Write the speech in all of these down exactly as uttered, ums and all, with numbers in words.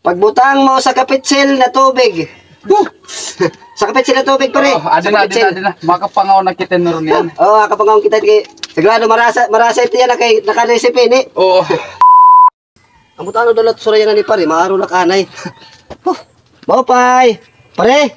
Pagbutang mo sa kapitsil na tubig. Huh! Sa kapitsil na tubig, pare. Oh, adi na, adi na, adi na. Makapangaon na kita nuron niyan. Oh, makapangaon kita kay sigurado marasa, marasa ito yana kay naka-recipe ini. Oo. Ambot ano daw la it sura yana ni pare, maaro la kanay. Huh. Maupay. Pare.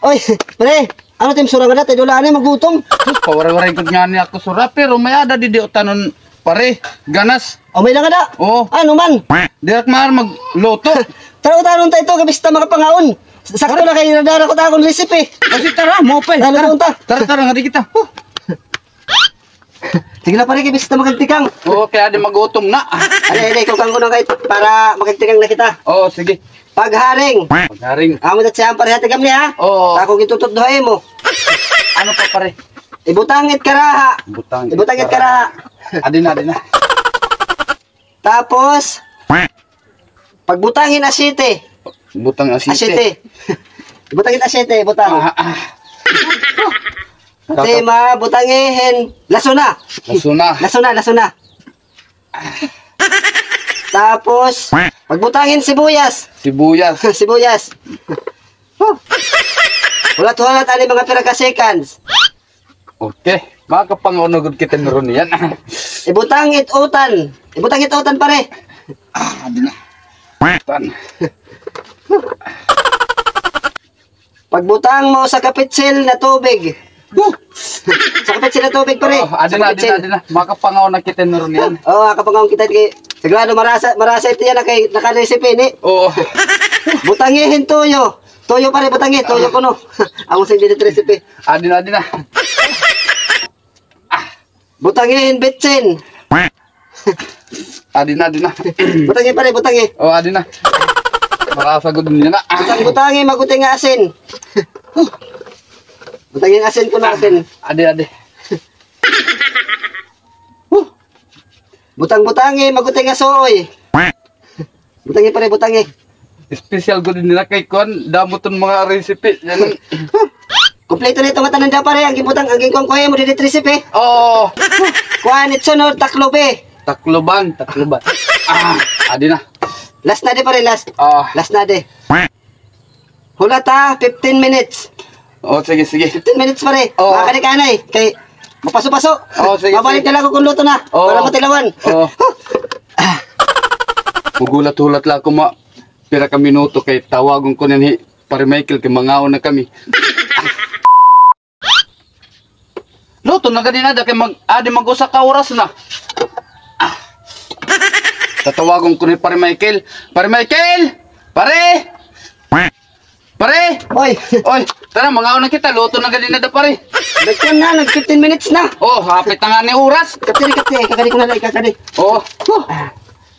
Oy, pre, ano tim sura ngada, tay dula anay magutom. Sus, pawaray-waray gud ngani ako sura, pero may-ada didi utanon, pare, ganas. O, may-ada ngada? Oo. Ano man? Diri ak maaram magluto. Tara, utanon ta ito, kay bista makapangaon. Sakto na kay nadara ko ta akon recipe. Kasi tara, maupay. Tara, tara, tara, ngadi kita. Sige na, pare, kay bista makagtikang. Oo, kay adi magutom na. Adi, adi, kukan ko na kay para makagtikang na kita. Oo, sige. Pagharing. Pagharing. Amo dat siya, pare, ha, tikang niya, ha? Oo. Ako gintutod duha imo. Ano pa, pare? Ibutang it karaha. Ibutang it karaha. Adi na, adi na. Tapos, pagbutangin asite. Butang asite. Asite. Butangin asite, butang. Ah, ah. Tema, butangihin lasuna. Lasuna. Lasuna, lasuna. Tapos, pagbutangin sibuyas. Sibuyas. Sibuyas. Huh. Hulat-hulat ani mga pira ka seconds. Okay. Makapangaon na gud kita nuron niyan. Ibutang it utan. Ibutang it utan, pare. Ah, adi na. Utan. Pagbutang mo sa kapitsil na tubig. Huh! Sa kapitsil na tubig, pare. Oh, adi na, adi na, adi na. Makapangaon na kita nuron niyan. Oh, makapangaon kita kay sigurado marasa, marasa ito yana kay naka-recipe ini. Oo. Butangihin toyo. Toyo, pare, butangi. Toyo kuno. Amo sa diri recipe. Adi na, adi na. Butangihin bitsin. Adi na, adi na. Butangi, pare, butangi. Oh, adi na. Marasa gud niyan na. Butang, butangi, maguti nga asin. Butangi nga asin kuno, asin. Adi, adi. Butang, butangi, maguti nga suoy. Butangi, pare, butangi. Special gud nira kay kuan, damo ton mga recipe. Yan. Kompleto na ito nga tanan da, pare. An ginbutang, an ginkuan ko imo diri recipe. Oo. Kuan, it sunod, taklobe. Takloban, takloban. Ah, adi na. Last na di, pare, last. Ah. Last na di. Hulat ha, fifteen minutes. Oh, sige, sige. Fifteen minutes, pare. Oh. Makakadi ka anay. Kay mapaso-paso. Oh, sige, mabalik na la ako kon luto na. Oh. Para matilawan. Oh. Maghulat-hulat la ako, ma. Pira ka minuto kay tawagon ko na hi Pare Michael kay mangaon na kami. Luto na gani na da kay mag-, adi mag-usa ka oras na. Ah. Tatawagon ko ni Pare Michael. Pare Michael! Pare! Pare! Oy! Oy, tara, mangaon na kita. Luto na gani na da, pare. Nagkuan na, nag fifteen minutes na. Oh, hapit na ngani oras. Kapte, kapte, kakadi ko na la, kakadi. Oh. Huh.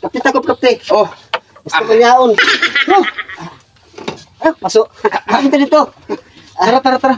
Kapte, takop, kapte. Oh. Gusto ko yaon. Huh. Ah, paso. Dito, dito. Tara, tara, tara.